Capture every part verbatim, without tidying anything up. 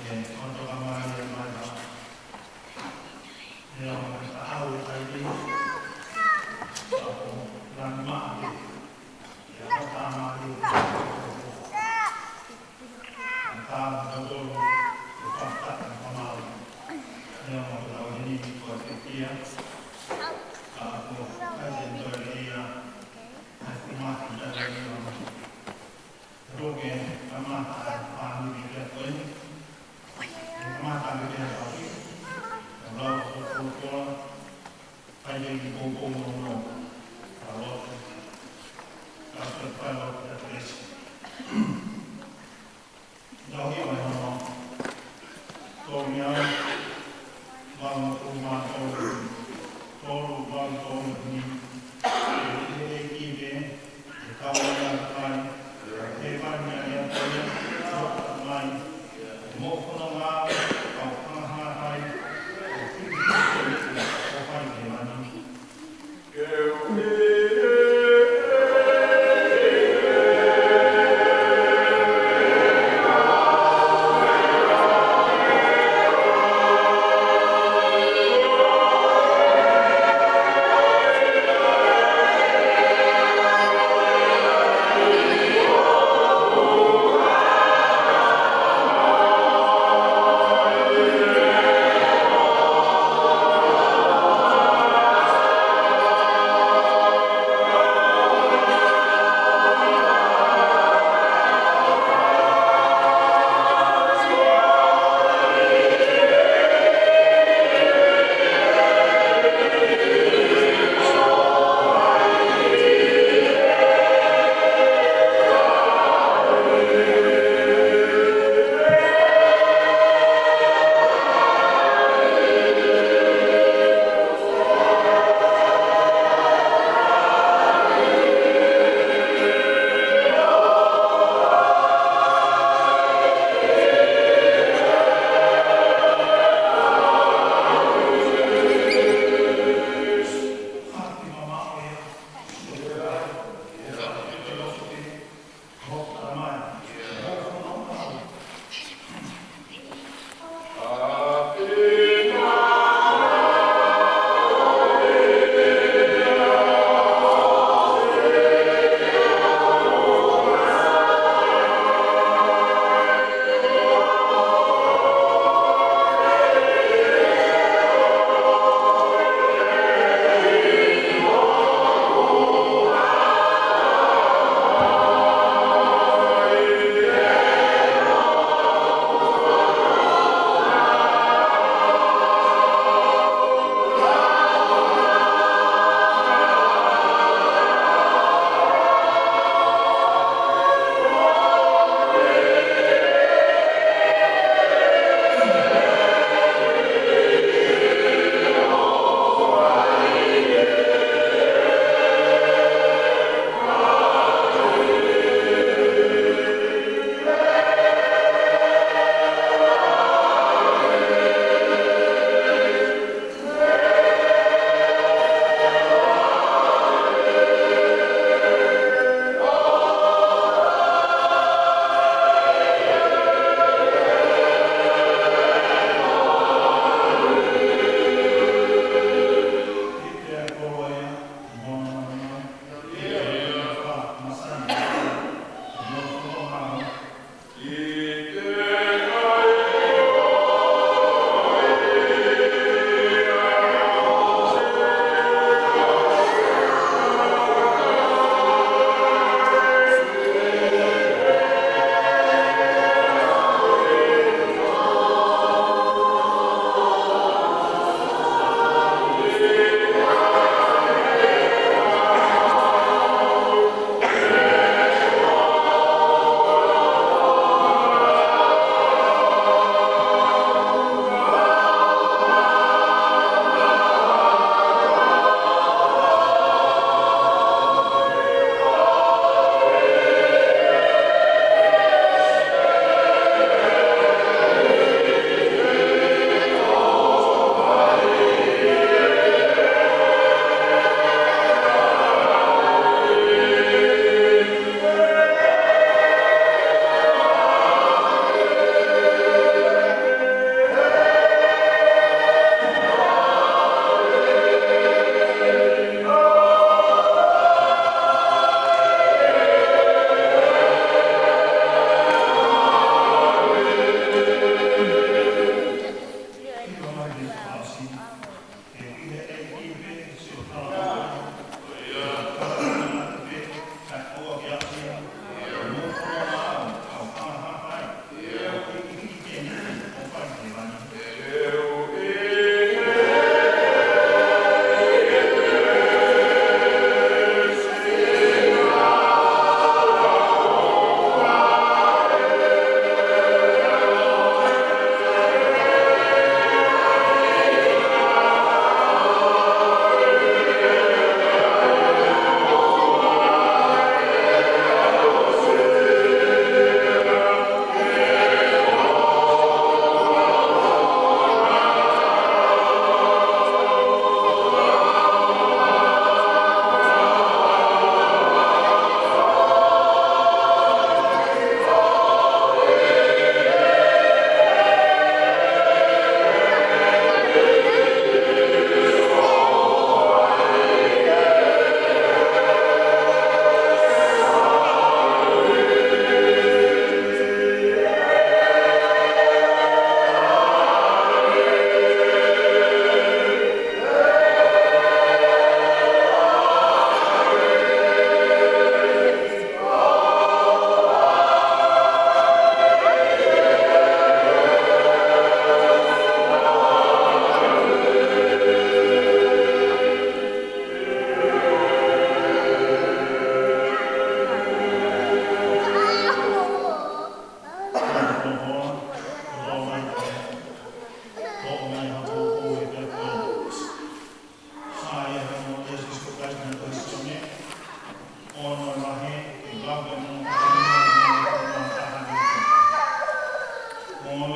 ʻOtua, mālō e maila. ʻE ʻomi e taʻau ʻa e taimi. Ka ko e lani maʻa pē. ʻE ʻomi e taʻau mālō. ʻE taʻau mālō. ʻE fakataha e kamau. ʻE ʻomi e taʻau heni ko e fiefia. Ka ko e kai e tō ia. ʻE kumaki e tō ia. Roke kamata ʻa e fāmili kia koe ni. ʻE kamata ʻa e kia koe. Ka lau ko ko ko. Kai e ki ko ko no no. Ka lau. Ka ko ko lau ka pesi. Tau ki mai hono. Tau mea. Lau ko ma tau. Tau lau tau ni. ʻE ʻEiki pē.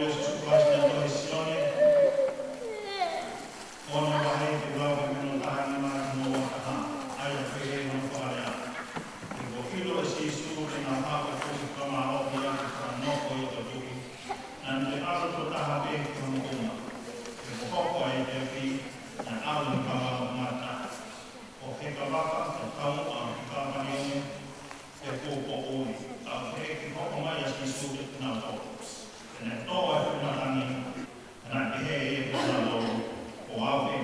ʻIesu Kalaisi naʻe tohi ʻe Sione, ono vahe, pea lau pē mei hono taha nima ki hono ua taha, ʻa ia ʻoku pehē hono fakalea: He kuo ʻilo ʻe Sīsū te nau haʻu ʻa e kau fakamālohiʻi ʻi he fakanofo ʻi ʻOtua Tuʻi, naʻa ne toe ʻalu tuʻo taha pē ki hono uma. He kuo hoko ʻa e ʻEiki, naʻe ʻalu ʻi he kava ʻo Mata, ʻo heka vaka, ʻo taumuʻa ki Kāpaniume, ʻi he kuo poʻuli. Ka ʻi he ʻeku hoko mai ʻa Sīsū kiate kinautolu, naʻe tō ʻa e fuʻu matangi, naʻe pehē ʻe ia kiate kinautolu, Ko au ē,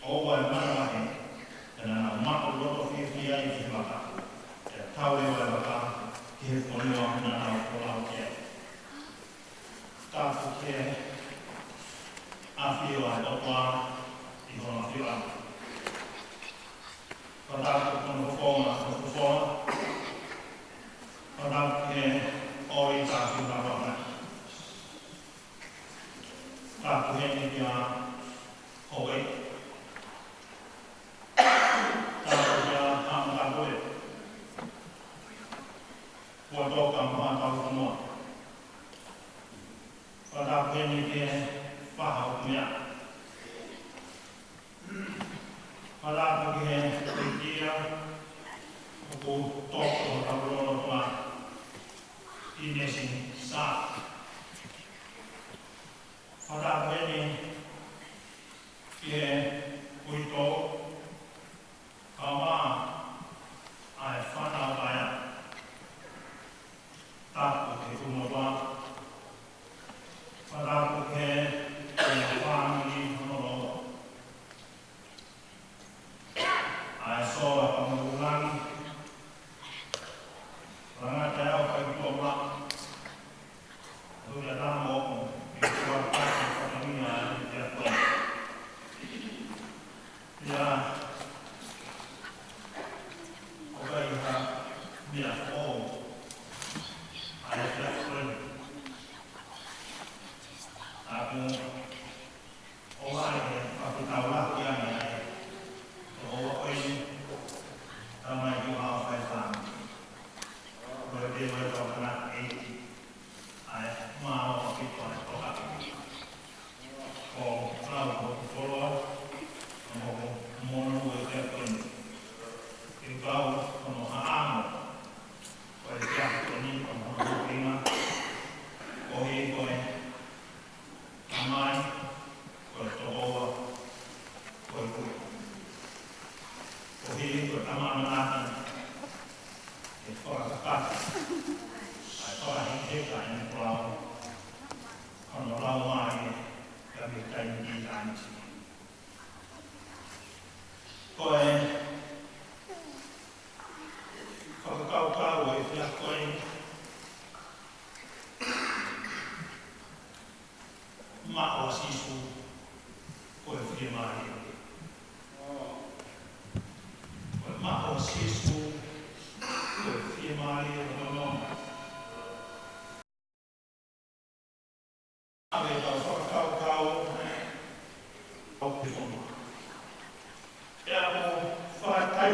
ʻoua ʻe manavahē. Pea naʻa nau maʻu loto fiefia ai ki he vaka, pea tau leva ʻa e vaka ki he fonua naʻa nau folau ki ai. Tapu ki he ʻafio ʻa e ʻOtua ʻi hono ʻafioʻanga. Fakatapu ki hono fofonga, hono fofonga. Fakatapu ki he ʻOtua ʻi he tapu ʻa e ʻOtua. Tapu heni kia Houʻeiki. Tapu kia Haʻamotu Kapule. Kuo toka mo haʻatau fonua. Fakatapu heni ki he faha ʻo e meʻa. Fakatapu ki he pekia ʻoku toko hotau lolotonga ʻi Nation South. Fakatapu heni ki he uitou, kae ʻumaʻā ʻa e fānau paea. Tapu ki he kumunoa. Fakatapu ki he fāmili hono lōua. ʻA e sola pea mo e langi. Langa tae au kai toma. Tuʻi a tamo ʻi tua pati whakamina ʻa e te a koe. Ia, ʻoku ʻi ai ha meʻa foʻou ʻa e te a koe. ʻA ko ʻo ʻai e fakataulahi ʻa e ʻai. Ko ʻoua ʻoe ni, tamai ki ʻaho fai fāmili. Ko e te ʻoe tau kana ʻeiki. ʻA e mālō ʻaupito ʻa e toka. Ko lau ko koloa, ko mono ʻoe te koe ni. Ke kau ko no haʻamo. Ko e te koe ni, ko no haʻamo. Ko e koe. Tamai, ko e tokoua, ko e kui. Ko hili ko e tama ʻamanaki, ʻe fakakakato, ʻa e fakahekeheka ʻene folau, ko hono lau mai, ka mei taimi ki taimi. Ko e fakakaukau ʻo e efiafi ko eni, maʻu ʻa Sīsū ko e fiemālie. Ko e maʻu ʻa Sīsū ko e fiemālie, ko e